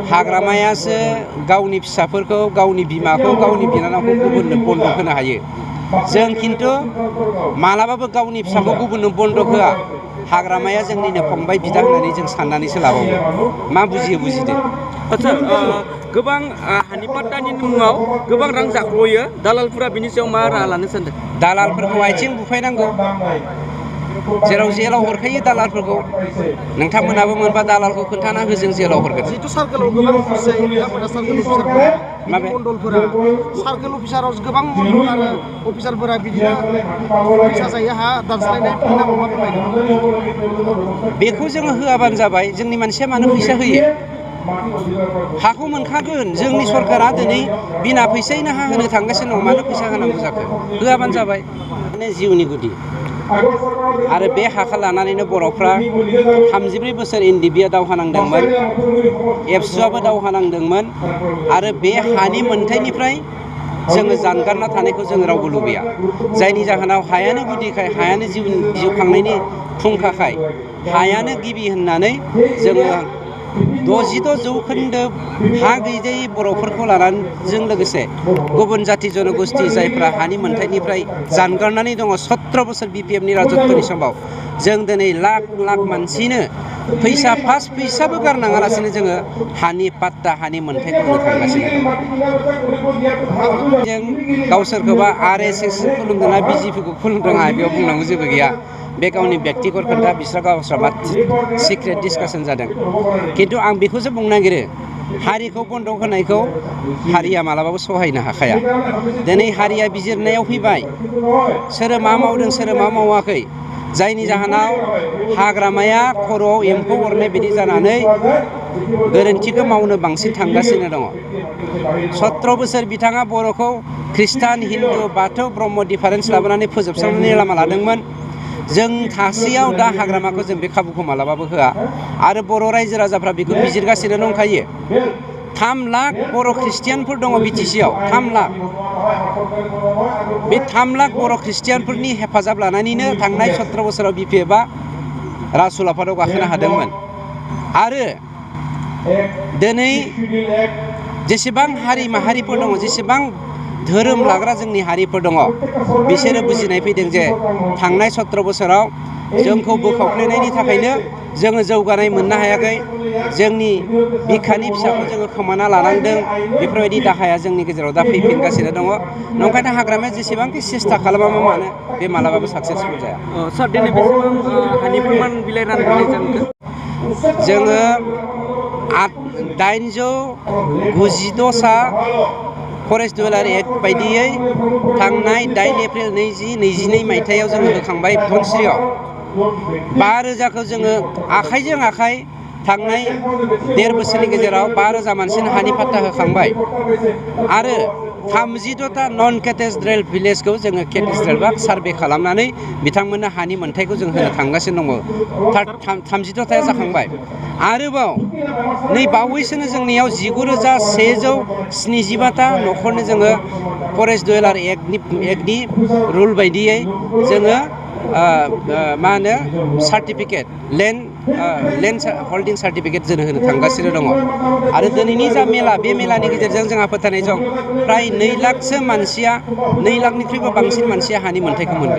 हाग्रामायासो गावनि फिसाफोरखौ गावनि बिमाखौ गावनि बिनानावखौ गुबुननो बन्दक होनो हायो। जों खिन्थु मालाबाबो गावनि फिसाखौ गुबुननो बन्दक होआ। हाग्रामाया जोंनिनो फंबाय बिदा होननानै जों साननानैसो लाबावो। मा बुजियो बुजिदो। आच्छा गोबां हानि पाट्टानि मुङाव गोबां रां जाख्ल'यो। दालालफोरा बिनि सायाव मा राहा लानो सानदों? दालालफोरखौ आथिं बुफायनांगौ। जेराव जेलाव हरखायो दालालफोरखौ। नोंथांमोनाबो मोनबा दालालखौ खोन्थाना हो, जों जेलाव हरगोन। जिहेतु सार्केलाव गोबां अफिस जायो, बिथांमोना सार्केल अफिसारफोरा बिनि मण्डलफोरा सार्केल अफिसाराव गोबां मण्डल आरो अफिसारफोरा बिदिनो फैसा जायो, हा दानस्लायनाय बिनि नामाव मा फोरमायगोन? बेखौ जोङो होआबानो जाबाय। जोंनि मानसिया मानो फैसा होयो? हाखौ मोनखागोन। जोंनि सरकारा दिनै बिना फैसायैनो हा होनो थांगासिनो दं। मानो फैसा होनांगौ जाखो? होआबानो जाबाय। माने जिउनि गुदि। आरो बे हाखौ लानानैनो बर'फ्रा 33 बोसोर NDB-आ दावहा नांदोंमोन, एबसुआबो दावहा नांदोंमोन। आरो बे हानि मोनथायनिफ्राय जोङो जानगारना थानायखौ जोङो रावबो लुबैया। जायनि जाहोनाव हायानो गुदिखाय, हायानो जिउ खांनायनि फुंखाखाय, हायानो गिबि होननानै जोङो 66 जौखोन्दो हा गैजायै बर'फोरखौ लानानैजों लोगोसे गुबुन जाथि जनगोष्ठि जायफ्रा हानि मोनथायनिफ्राय जानगारनानै दङ 17 बोसोर BPF-नि राजत्वनि समाव, जों दिनै लाख लाख मानसिनो फैसा फार्स्ट फैसाबो गारनाङालासिनो जोङो हानि पाट्टा, हानि मोनथायखौ होनो थांगासिनो दं। जों गावसोरखौबा RSS खुलुमदोंना BJP-खौ खुलुमदों, आंहा बेयाव बुंनांगौ जेबो गैया। बे गावनि बेक्तिगत खोथा, गावस्रा मा सिक्रेट डिसकासन जादों। खिन्थु आं बेखौसो बुंनो नागिरो, हारिखौ बन्दक होनायखौ हारिया मालाबाबो सहायनो हाखाया। दिनै हारिया बिजिरनायाव फैबाय, सोरो मा मावदों सोरो मा मावाखै। जायनि जाहोनाव हाग्रामाया खर'आव एम्फौ अरनाय बायदि जानानै गोरोन्थिखौ मावनो बांसिन थांगासिनो दङ। 17 बोसोर बिथाङा बर'खौ ख्रिस्टान, हिन्दु, बाथौ, ब्रह्म डिफारेन्स लाबोनानै फोजोबस्रांनायनि लामा लादोंमोन। जों थासेयाव दा हाग्रामाखौ जों बे खाबुखौ मालाबाबो होआ। आरो बर' रायजो राजाफ्रा बेखौ बिजिरगासिनो दंखायो। 3 लाख बर' ख्रिस्टियानफोर दङ BTC-आव। 3 लाख। बे 3 लाख बर' ख्रिस्टियानफोरनि हेफाजाब लानानैनो थांनाय 17 बोसोराव BPF-आ राजउलाफादाव गाखोनो हादोंमोन। आरो दिनै जेसेबां हारि माहारिफोर दङ, जेसेबां धोरोम लाग्रा जोंनि हारिफोर दङ, बिसोरो बुजिनाय फैदों जे थांनाय 17 बोसोराव जोंखौ बोखावफ्लेनायनि थाखायनो जोङो जौगानाय मोननो हायाखै। जोंनि बिखानि फिसाखौ जोङो खोमाना लानांदों। बेफोरबायदि दाहाया जोंनि गेजेराव दा फैफिनगासिनो दङ। नंखायनो हाग्रामाया जेसेबांखि सेस्था खालामा मानो, बे मालाबाबो साक्सेसफुल जाया। सार, दिनै बेसेबां हानि फोरमान बिलाइ राननाय जाखो? जोङो 896 फरेस्ट डिवेलार एक्ट बायदियै थांनाय 8 एप्रिल 2022 मायथाइयाव जोङो होखांबाय धनस्रियाव। 5000खौ जोङो आखाइजों आखाइ थांनाय 1.5 बोसोरनि गेजेराव 5000 मानसिनो हानि पाट्टा होखांबाय। आरो 32टा नन केटेड्रेल भिलेजखौ जोङो केटेड्रेल बा सार्भे खालामनानै बिथांमोननो हानि मोनथायखौ जों होनो थांगासिनो दङ। 32टाया जाखांबाय। आरोबाव नै बावैसोनो जोंनियाव 19,175टा न'खरनो जोङो फरेस्ट डिवेलार एक्टनि रुल बायदियै जोङो मा होनो सार्टिफिकेट, लेन्ड हल्डिं सार्टिफिकेट जों होनो थांगासिनो दङ। आरो दिनैनि जा मेला, बे मेलानि गेजेरजों जोंहा फोथायनाय दं, फ्राय 2 लाखसो मानसिया, 2 लाखनिख्रुइबो बांसिन मानसिया हानि मोनथायखौ मोनगोन।